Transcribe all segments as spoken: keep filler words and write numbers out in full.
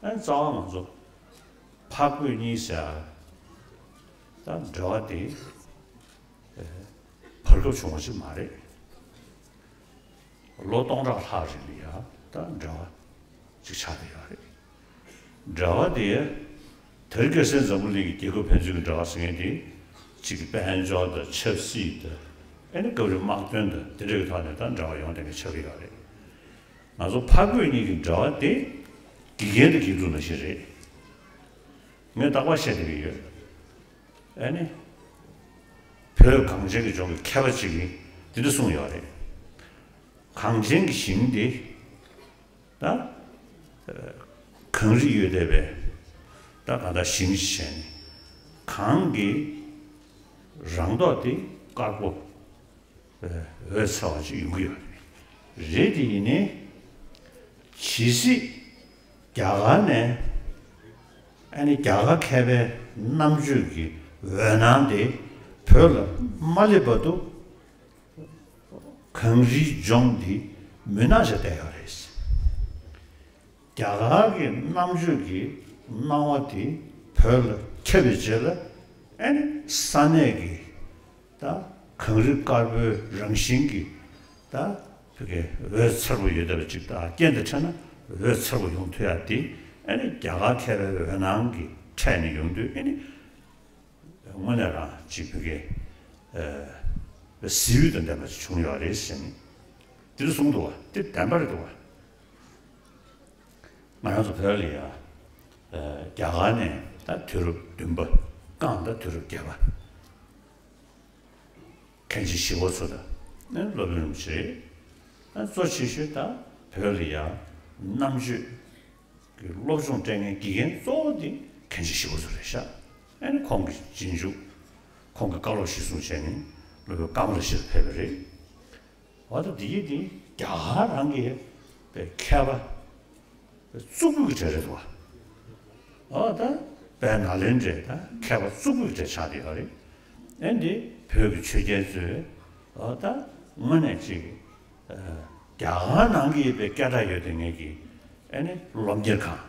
ཨ་ནི་རྩ་བ་ང་ཚོ་ཕ་རྒོད་གཉིས་ཟེར་ཡ་ད་འབྲེལ་བ་དེ་བར་སྐབས་བྱུང་བ་ཞིག་མ་རེད། ལོ་སྟོང་ཕྲག་ལྷག་རིང་ལ་ཡ་ད་འབྲེལ་བ་ཅིག་ཆགས་བསྡད་ཡོད་རེད། འབྲེལ་བ་དེ་དེ་རིང་ཁ་སང་འཛམ་བུ་གླིང་གི་རྒྱལ་ཁབ་ཕན་ཚུན་གྱི་འབྲེལ་བ་ཟེར་མཁན་དེ་གཅིག་གི་དཔལ་འབྱོར་དང་ཆབ་སྲིད་དང་ཨ་ནི་སྐབས་རེ་དམག་དོན་དང་དེ་འདྲ་གི་ཐོག་ནས་ད་འབྲེལ་བ་ཡོང་བསྡད་མཁན་ཆགས་ཀྱི་ཡོད་རེད། ང་ཚོ་ཕ་རྒོད་གཉིས་ཀྱི་འབྲེལ་བ་དེ་དགེ་རྒན་དང་དགེ་ཕྲུག་ནང་བཞིན་རེད། ངས་རྟག་པར་བཤད་བསྡད་ཀྱི་ཡོད། ཨ་ནི། བོད་གངས་ཅན་གྱི་ལྗོངས་ཀྱི་མཁས་པ་ཅིག་གིས་འདི་འདྲ་གསུངས་ཡོད་རེད། གངས་ཅན་གྱི་ཞིང་འདི་ད་གངས་རི་ཡོད་བསྡད་པའི་ད་གང་ལྟར་ཞིང་ཞིག་བྱས་ནས་གངས་ཀྱི་རང་མདོག་དེ་དཀར་པོ། འོད་འཚེར་བ་ཅིག་ཡོང་གི་ཡོད་རེད། རེད་དེ་ཡིན་ནའི་ཇི་སྲིད་རྒྱ་གར་ནས་ཨ་ནི་རྒྱ་གར་མཁས་པའི་རྣམ་དཔྱོད་ཀྱི་འོད་སྣང་དེ་བོད་ལ་མ་སླེབས་བར་དུ་གངས་རིའི་ལྗོངས་འདི་མུན་ནག་ཆགས་བསྡད་ཡོད་རེད། རྒྱ་གར་གྱི་རྣམ་དཔྱོད་ཀྱི་སྣང་བ་དེ་བོད་ལ་ཁྱབ་པའི་རྗེས་ལ་ཨ་ནི་ས་གནས་ཀྱི་ད་གངས་རི་དཀར་པོའི་རང་བཞིན་གྱི་ད་བོད་ཀྱི་འོད་འཚེར་པོ་ཡོད་བསྡད་པ་ཅིག་ད་རྐྱེན་དང་འཕྲད་ན་འོད་འཚེར་པོ་ཡོང་ཐུབ་ཡ་དེ་ཨ་ནི་རྒྱ་གར་མཁས་པའི་འོད་སྣང་གི་འཕྲད་ནས་ཡོང་དུས་ཨ་ནི་དངོས་གནས་རང་ཅིག་བོད་ཀྱི་ཨ་གཟི་འོད་དང་ལྡན་པ་ཅིག་བྱུང་ཡོད་རེད་ཟེར་ནས་དེ་འདྲ་གསུངས་འདུག་བ། དེ་བདེན་པ་རེད་འདུག་བ། ང་རང་ཚོ་བོད་ལ་ཡ། རྒྱ་གར་ནས་ད་དུས་རབས་བདུན་པ་རྐང་ད་དུས་རབས་བརྒྱད་པ། མཁན་ཆེན་ཞི་བ་འཚོ་དང་ནི་སློབ་དཔོན་རིན་པོ་ཆེ་རེད། གཙོ་ཆེ་ཤོས་ད་བོད་ལ་ཡ་རྣམ་དཔྱོད་ཀྱི་སློབ་སྦྱོང་སྤྲད་མཁན་དགེ་རྒན་གཙོ་བོ་དེ་མཁན་ཆེན་ཞི་བ་འཚོ་རེད་ཤག་ཨ་ནི་ཁོང་གི་རྗེས་འཇུག་ཁོང་གི་བཀའ་སློབ་གཞིར་བཟུང་བྱས་ནས་སློབ་དཔོན་ཀ་མ་ལ་ཤཱི་ལ་ཕེབས་པ་རེད། འོ་ད་འདི་ཡི་འདི་རྒྱ་གར་རང་གི་པའི་མཁས་པ་གཙུག་ཕུད་ཀྱི་གྲས་རེད་འདུག་བ། འོ་ད་དཔལ་ནཱ་ལེནྡྲའི་ད་མཁས་པ་གཙུག་ཕུད་ཀྱི་གྲས་ཆགས་བསྡད་ཡོད་རེད། ཨེ་འདི་བོད་ཀྱི་ཆོས་རྒྱལ་ཚོས་འོ་ད་དངོས་གནས་ཅིག་རྒྱ་གར་ནང་གི་པའི་སྐད་གྲགས་ཡོད་དེ་ངེད་ཀྱི་ཨེ་ནི་སློབ་གཉེར་ཁང་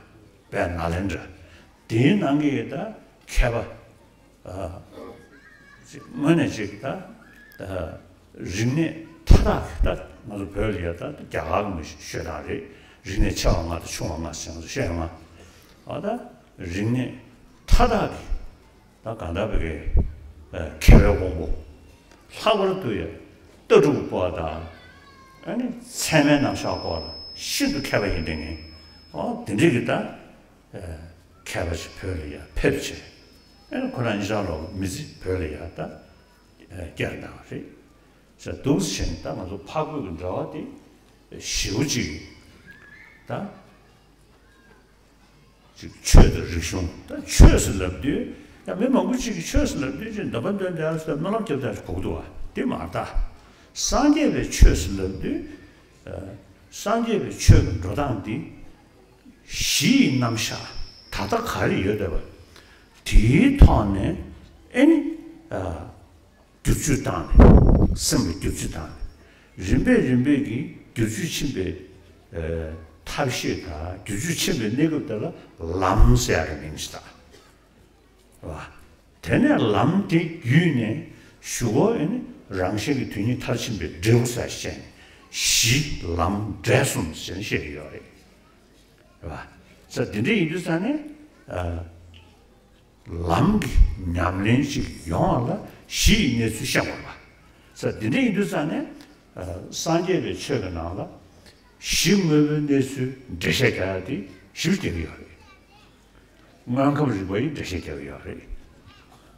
དཔལ་ནཱ་ལེནྡྲ་དེའི་ནང་གི་ད་མཁས་པ། ཅིག་དངོས་གནས་ཅིག་ད་རིག་གནས་མཐའ་དག་གི་ད་ང་ཚོ་བོད་ལ་ཡ་ད་རྒྱ་གར་གྱི་མི་ཤོད་སྟངས་རེད། རིག་གནས་ཆེ་བ་ལྔ་དང་ཆུང་བ་ལྔ་ཟེར་ང་ཚོ་ཤོད་ཡོད་མ། ཨ་ད་རིག་གནས་མཐའ་དག་གི་ད་གང་ལྟར་བོད་ཀྱི་མཁས་པའི་དབང་པོ་ལྷག་པར་དུ་ཡ་ལྟ་གྲུབ་སྐོར་དང་ཨ་ནི་ཚད་མའི་རྣམ་གཞག་སྐོར་ལ་ཤིན་ཏུ་མཁས་པ་ཡིན་པའི་ངེས་ཨོ་དེ་འདྲས་ཀྱི་ད། མཁས་པ་ཞིག་བོད་ལ་ཡང་ཕེབས་བྱས། ཨེ་ཁོ་རང་ཉིད་ཆགས་ལོག་མི་ཚེ་བོད་ལ་ཡང་ད་བསྐྱལ་གནང་བ་རེད། ཟེར་འདུག་ཟེར་ནས་ད་ང་ཚོ་ཕ་རྒོད་ཀྱི་འབྲེལ་བ་དེ་ཞེ་པོ་ཅིག་ད་ཅིག་ཆོས་དང་རིག་གཞུང་ད་ཆོས་ཟེར་ལབ་དུས་ཡང་མི་མང་པོ་ཅིག་གིས་ཆོས་ཟེར་ལབ་དུས་ཅིག་འདོན་པ་འདོན་དེ་ཟེར་སྨོན་ལམ་རྒྱབ་དེ་གོ་གི་འདུག་བ་དེ་མ་རེད་ད། སངས་རྒྱས་པའི་ཆོས་ཟེར་ལབ་དུས་སངས་རྒྱས་པའི་ཆོས་ཀྱི་འགྲོ་སྟངས་འདི། གཞི་ཡི་རྣམ་གཞག་ད་ལྟ་ག་རེ་ཡོད་བསྡད་པ། དེའི་ཐོག་ནས་ཨེ་ནི། བསྒྱུར་བཅོས་བཏང་ནས་སེམས་ལ་བསྒྱུར་བཅོས་བཏང་ནས་རིམ་པས་རིམ་པས་ཀྱིས་བསྒྱུར་བཅོས་ཕྱིན་པའི་ཐབས་ཤེས་དང་བསྒྱུར་བཅོས་ཕྱིན་པའི་གནས་སྐབས་དེ་ལ་ལམ་ཟེར་ཡག་གི་མིང་ཞིག་བཏགས། བ། དེ་ནས་ལམ་དེ་བརྒྱུད་ནས་གཞུག་གུ་ཨེ་ནི་རང་གཞན་གྱི་དོན་གཉིས་མཐར་ཕྱིན་པའི་འབྲས་བུ་ཟེར་བཤད་ནས་གཞི་ལམ་འབྲས་གསུམ་ཟེར་ནས་བཤད་ཀྱི་ཡོད་རེད། རེད་བ། ས་འདི་འདྲ་ཡིན་དུས་ཙང་ནས་ཨ། ལམ་གྱི་ཉམས་ལེན་ཞིག་ཡོང་བ་ལ་གཞི་ཡི་གནས་ཚུལ་ཤེས་དགོས་པ། ས་འདི་འདྲ་ཡིན་དུས་ཙང་ནས་ཨ། སངས་རྒྱས་པའི་ཆོས་ཀྱི་ནང་ལ་གཞི་དངོས་པོའི་གནས་ཚུལ་འགྲེལ་བཤད་རྒྱག་ཡ་དེ་ཞིབ་རྒྱག་གི་ཡོད་རེད། དངོས་ཁམས་རིག་པ་ཡི་འགྲེལ་བཤད་རྒྱག་གི་ཡོད་རེད།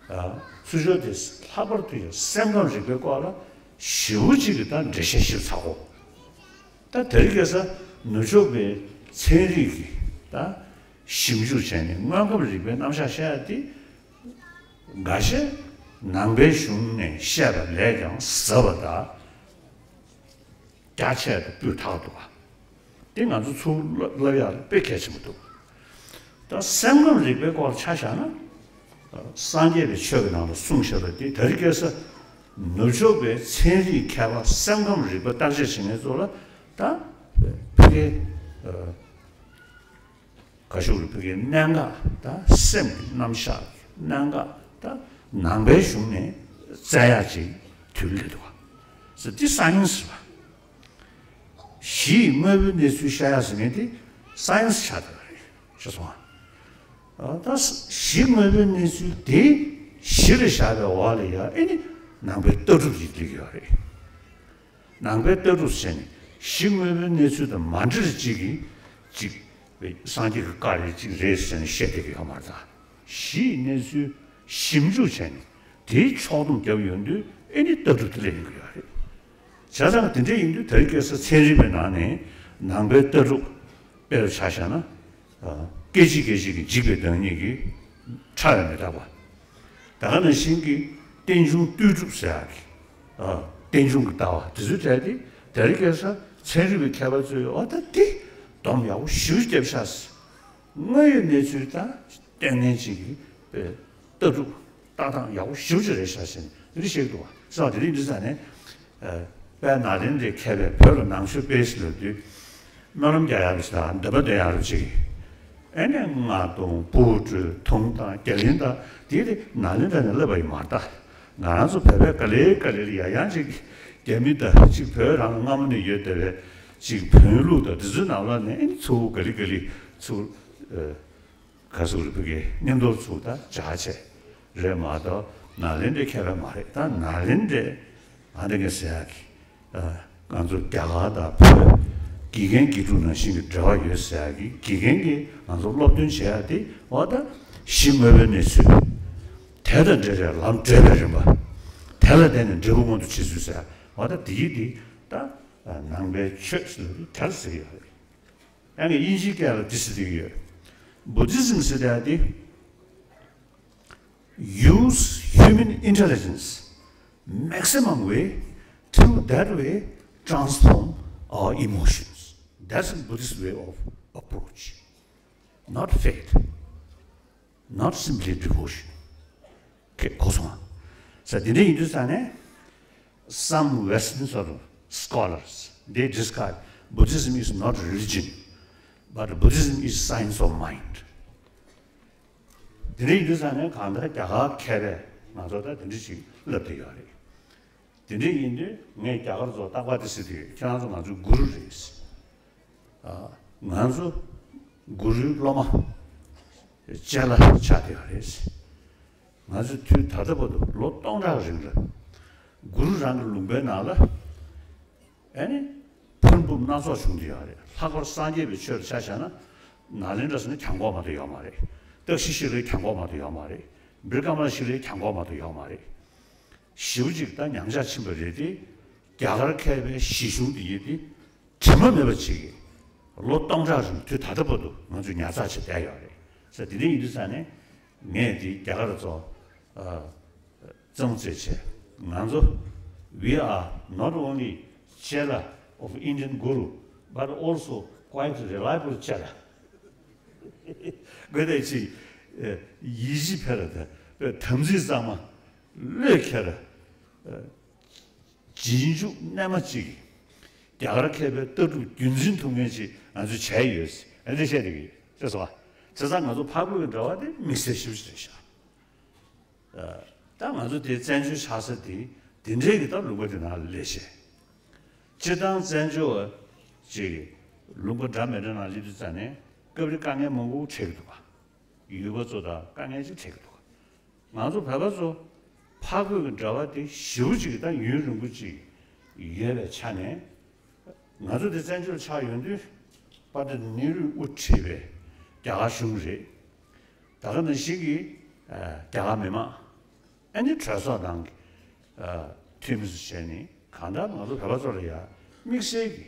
ཨ། ཚུར་ཕྱོགས་དེ་ལྷག་པར་དུ་ཡང་སེམས་ཁམས་རིག་པའི་སྐོར་ལ་ཞེ་པོ་ཅིག་གི་ད་འགྲེལ་བཤད་ཞིབ་ཚགས་པོ། ད་དེ་རིང་ཁ་སང་ནུབ་ཕྱོགས་པའི་ཚན་རིག་གི་ད་ཞིབ་འཇུག་བྱས་ནས་དངོས་ཁམས་རིག་པའི་རྣམ་གཞག་བཤད་ཡ་དེ་འགའ་ཤས་ནང་པའི་གཞུང་ནས་བཤད་པ་ལས་ཀྱང་ཟབ་པ་དང་། རྒྱ་ཆེ་དང་སྤུས་དག་འདུག་བ། འདི་ང་ཚོ་ཚུར་བསླབ་ཡག་ལ་དཔེ་གལ་ཆེན་པོ་འདུག་ད་སེམས་ཁམས་རིག་པའི་སྐོར་ཆ་བཞག་ན། སངས་རྒྱས་པའི་ཆོས་ཀྱི་ནང་ལ་གསུངས་བཞག་པ་འདི་ད་རེས་ཁ་སང་ནུབ་ཕྱོགས་པའི་ཚན་རིག་མཁས་པ་སེམས་ཁམས་རིག་པ་བརྟག་དཔྱད་བྱེད་མཁན་ཚོ་ལ་ད་ཕ་གི། ག་ཞུ་རུ་བོད་ཀྱི་གནད་འགག་དང་སེམས་ཀྱི་རྣམ་གཞག་གི་གནད་འགག་དང་ནང་པའི་གཞུང་ནས་བཙལ་ཡག་ཅིག་དུས་སླེབས་འདུག་བ། ཟེར་འདི་སའེན་སི་རེད་བ། གཞི་ཡི་དངོས་པོའི་གནས་ཚུལ་བཤད་ཡག་ཟེར་མཁན་དེ་སའེན་སི་ཆགས་བསྡད་པ་རེད། ཤེས་སོང་ང་། ད་གཞི་དངོས་པོའི་གནས་ཚུལ་དེ་གཞི་ལ་བཞག་པའི་འོག་ལ་ཡ་ཨེ་ནི་ནང་པའི་ལྟ་གྲུབ་ཅིག་སླེབས་ཡོད་རེད། ནང་པའི་ལྟ་གྲུབ་ཟེར་ནས་གཞི་དངོས་པོའི་གནས་ཚུལ་དང་མ་འདྲེས་ཅིག་གིས་ཅིག་སངས་རྒྱས་ཀྱི་བཀའ་རེད་ཅིག་རེད་ཟེར་ནས་བཤད་བསྡད་ཀྱི་ཡོད་མ་རེད་ད། གཞི་ཡི་གནས་ཚུལ་ཞིབ་འཇུག་བྱས་ནས་དེའི་ཕྱོགས་སྡོམ་བརྒྱབ་ཡོང་དུས་ཨེ་ནི་ལྟ་གྲུབ་དེ་ལ་ཡིན་གྱི་ཡོད་རེད། བྱས་ཙང་དེ་འདྲ་ཡིན་དུས་དེ་རིང་ཁ་སང་ཚན་རིག་པའི་ནང་ནས་ནང་པའི་ལྟ་གྲུབ་དཔེ་རུ་ཆ་བཞག་ན། སྐད་ཅིག་སྐད་ཅིག་གིས་འཇིག་པའི་བདག་ཉིད་ཀྱི་ཕྲ་བའི་མི་རྟག་པ། ད་ག་ནང་བཞིན་གྱི་རྟེན་འབྱུང་ལྟོས་གྲུབ་ཟེར་ཡག་གི་རྟེན་འབྱུང་གི་ལྟ་བ་དེ་ཚོའི་གྲས་དེ་དེ་རིང་ཁ་སང་ཚན་རིག་པའི་མཁས་པ་ཚོས་འོ་ད་དེ་སྡོམ་ཡག་པོ་ཞེ་པོ་བརྒྱབ་ཤག་ཟེར། དངོས་ཡོད་གནས་ཚུལ་དང་ལྟས་ངན་ཅིག་གི་ལྟ་གྲུབ་ལྟ་སྟངས་ཡག་པོ་ཞེ་པོ་ཅིག་རེད་ཤག་ཟེར་ནས་དེ་འདྲ་བཤད་ཀྱི་འདུག་བ། སོང་དེ་རིང་འདི་ཙང་ནས་དཔལ་ནཱ་ལེནྡྲའི་མཁས་པས་བོད་ལ་ནང་ཆོས་སྤེལ་ཟེར་ལབ་དུས་སྨོན་ལམ་རྒྱག་ཡག་རེད་ཤག་འདོན་པ་འདོན་ཡག་རེད་ཅིག་ཨེ་ནས་རྔ་རྡུང་སྤུ་གྲོད་དུང་དང་རྒྱ་གླིང་དང་དེ་དེ་ནཱ་ལེནྡྲ་ནས་བསླབས་པ་ཡིན་མ་རེད་ད། ང་རང་ཚོ་བོད་པའི་ག་ལེ་ག་ལེ་ལ་ཡང་ཡང་ཅིག་རྒྱ་མི་དང་ཅིག་བོད་རང་སྔ་མོ་ནས་ཡོད་བསྡད་པའི་ཅིག་བོན་ལུགས་དང་དེ་ཚོའི་ནང་ལོགས་ནས་ཨེ་ནི་ཚུར་ག་ལེ་ག་ལེ་ཚུར་ག་ཟུག་རེད་བོད་ཀྱི་མཉམ་དུ་ཚུར་ད་སྦྱར་བྱས་རེད་མ་གཏོགས་ནཱ་ལེནྡྲའི་མཁས་པ་མ་རེད། ད་ནཱ་ལེནྡྲའི་ཨ་འདི་ངས་ཟེར་ཡག་གི་ང་ཚོ་རྒྱ་གར་དང་བོད་དགེ་རྒན་དགེ་ཕྲུག་ནང་བཞིན་གྱི་འབྲེལ་བ་ཡོད་ཟེར་ཡག་གི་དགེ་རྒན་གྱིས་ང་ཚོ་སློབ་སྟོན་བྱེད་ཡག་དེ་འོ་ད་གཞི་དངོས་པོའི་གནས་ཚུལ་དེ་དང་འབྲེལ་བའི་ལམ་འབྲས་པའི་རིམ་པ་དེ་ལ་བརྟེན་ནས་འབྲས་བུ་མངོན་དུ་བྱེད་ཚུལ་ཟེར་འོ་ད་དེ་ཡིག་དེ་ད་ནང་པའི་ཆོས་ཟེར་དེ་ལ་ཟེར་གྱི་ཡོད་རེད། ཡང་ན་དབྱིན་ཇིའི་སྐད་ལ་འདི་ཟེར་གྱི་ཡོད། Buddhism ཟེར་ཡག་དེ། Use human intelligence maximum way to that way transform our emotions. That's a Buddhist way of approach. Not faith. Not simply devotion. གོ་སོང་ང་། ས་དེ་འདྲ་ཡིན་དུས་ས་ནས། Some Western sort of scholars, they describe Buddhism is not religion, but Buddhism is science of mind. དེ་འདྲ་ཡིན་དུས་ས་ནས་གང་ལྟར་རྒྱ་གར་མཁས་པས་ང་ཚོ་ད་དེ་འདྲ་ཞིག་ལབ་བསྡད་ཡོད་རེད། དེ་འདྲ་ཡིན་དུས་ངས་རྒྱ་གར་ཚོ་རྟག་པར་དེ་ཟེར་དུས་ཁྱེད་རང་ཚོ་ང་ཚོའི་གུ་རུ་རེད། ང་ཚོ་གུ་རུའི་སློབ་མ་ཅ་ལག་ཆགས་བསྡད་ཡོད་རེད། ང་ཚོས་དུས་ད་ལྟ་བར་དུ་ལོ་སྟོང་ཕྲག་རིང་ལ་གུ་རུ་རང་གི་ལུང་པའི་ནང་ལ་ཨེ་ནི་ཕུར་འབུམ་སྣ་ཚོགས་བྱུང་བསྡད་ཡོད་རེད། ལྷག་པར་སངས་རྒྱས་པའི་ཆོས་ལ་ཆ་བཞག་ན་ནཱ་ལེནྡྲ་ཟེར་ན་གྱང་གོག་མ་གཏོགས་ཡོད་མ་རེད། ཏཀ་ཤི་ཤི་ལའི་གྱང་གོག་མ་གཏོགས་ཡོད་མ་རེད། བིར་ཀ་མ་ལ་ཤི་ལའི་གྱང་གོག་མ་གཏོགས་ཡོད་མ་རེད། ཞེ་པོ་ཅིག་ད་ཉམས་ཆག་ཕྱིན་པ་རེད་དེ། རྒྱ་གར་མཁས་པའི་གཞི་གཞུང་འདི་ཡིན་ཏེ། དྲི་མ་མེད་པ་ཅིག་གིས་ལོ་སྟོང་ཕྲག་རིང་དུས་ད་ལྟ་བར་དུ་ང་ཚོས་ཉར་ཚགས་བྱས་བསྡད་ཡོད་རེད། ས་དེ་འདྲ་ཡིན་དུས་ས་ནས་ངས་འདི་རྒྱ་གར་ཚོ་གཙང་བཙལ་བྱས་ང་ཚོ། We are not only chela of Indian Guru, but also quite reliable chela. གོ་ད་ཅི་ཡིད་ཆེས་འཕེར་ར་ད་དམ་ཚིག་གཙང་མ་བློས་འཁེལ་ར། རྗེས་འཇུག་རྣལ་མ་གཅིག་གིས་རྒྱ་གར་མཁས་པའི་ལྟ་གྲུབ་རྒྱུན་འཛིན་ཐུབ་མཁན་ཅིག་ང་ཚོས་བྱས་ཡོད་ཟེར་ཨ་འདྲ་བཤད་བསྡད་ཀྱི་ཡོད་ཤེས་སོང་ང་། བྱས་ཙང་ང་ཚོ་ཕར་རྒོལ་གྱི་འབྲེལ་བ་དེ་དམིགས་བསལ་ཞེ་པོ་ཅིག་རེད་ཤག་ད་ང་ཚོ་དེ་བཙན་བྱོལ་ཆགས་ས་དེ་དེ་འདྲའི་གི་ད་ལུང་པ་དེ་ནང་ལ་སླེབས་བྱས། སྤྱིར་བཏང་བཙན་བྱོལ་བ་ཅིག་ལུང་པ་འདྲ་མི་འདྲ་ནང་སླེབས་དུས་ཙ་ནས་སྐབས་རེ་དཀའ་ངལ་མང་པོ་འཕྲད་ཀྱི་འདུག་ག་ཡུལ་པ་ཚོ་དང་དཀའ་ངལ་ཅིག་འཕྲད་ཀྱི་འདུག་ག་ང་ཚོ་བོད་པ་ཚོ་ཕར་རྒོལ་གྱི་འབྲེལ་བ་དེ་ཞེ་པོ་ཅིག་ད་ཡུན་རིང་པོ་ཅིག་ཡོད་པའི་ཆ་ནས་ང་ཚོ་དེ་བཙན་བྱོལ་ཆགས་ཡོང་དུས་པ་ཏི་ནེ་རུས་དབུ་ཁྲིད་པའི་རྒྱ་གར་གཞུང་རེད། ད་ག་ནང་བཞིན་གྱི་རྒྱ་གར་མི་མང་ཨ་ནི་གྲོས་ཚོགས་ནང་གི་འཐུས་མི་ཚོ་བྱས་ནས་གང་ལྟར་ང་ཚོ་བོད་པ་ཚོ་ལ་ཡ་དམིགས་བསལ་གྱི་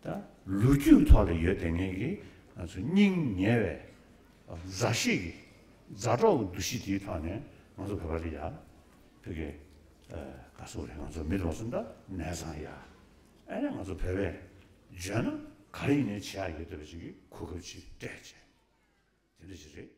ད་ལོ་རྒྱུས་ཐོག་ལ་ཡོད་བསྡད་མཁན་གྱི་ང་ཚོ་སྙིང་ཉེ་བའི་མཛའ་བཤེས་ཀྱི་མཛའ་གྲོགས་ཀྱི་འདུ་ཤེས་དེའི་ཐོག་ནས་ང་ཚོ་བོད་པ་ལ་ཡ་བོད་ཀྱི་ག་སོགས་རེད། ང་ཚོ་མི་ལོ་གསུམ་ད་ནས་ཚང་ཡ་ཨ་ནི་ང་ཚོ་བོད་པས་བརྗོད་ན་ག་རེ་ཡིན་ནའི་བྱེད་ཡ་ཡོད་བསྡད་པ་ཅིག་གི་གོ་སྐབས་ཅིག་སྤྲད་བྱས་དེ་འདྲ་ཞིག་རེད།